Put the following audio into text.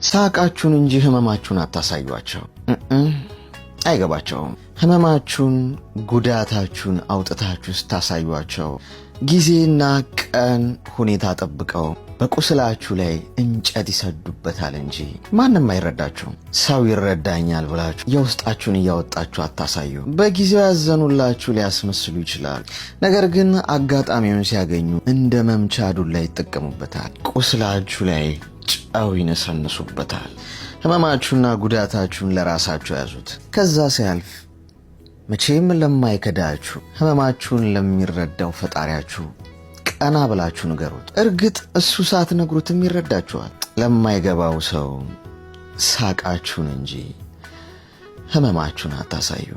ሳቃችሁን እንጂ ህመማችሁን አታሳዩአቸው። አይገባቸውም። ህመማችሁን፣ ጉዳታችሁን አውጥታችሁ ስታሳዩአቸው ጊዜና ቀን ሁኔታ ጠብቀው በቁስላችሁ ላይ እንጨት ይሰዱበታል እንጂ ማንም አይረዳችሁም። ሰው ይረዳኛል ብላችሁ የውስጣችሁን እያወጣችሁ አታሳዩ። በጊዜው ያዘኑላችሁ ሊያስመስሉ ይችላል። ነገር ግን አጋጣሚውን ሲያገኙ እንደ መምቻ ዱላ ይጠቀሙበታል። ቁስላችሁ ላይ ጨው ይነሰንሱበታል። ህመማችሁና ጉዳታችሁን ለራሳችሁ ያዙት። ከዛ ሲያልፍ መቼም ለማይከዳችሁ ህመማችሁን ለሚረዳው ፈጣሪያችሁ ቀና ብላችሁ ንገሩት። እርግጥ እሱ ሳትነግሩትም ይረዳችኋል። ለማይገባው ሰው ሳቃችሁን እንጂ ህመማችሁን አታሳዩ።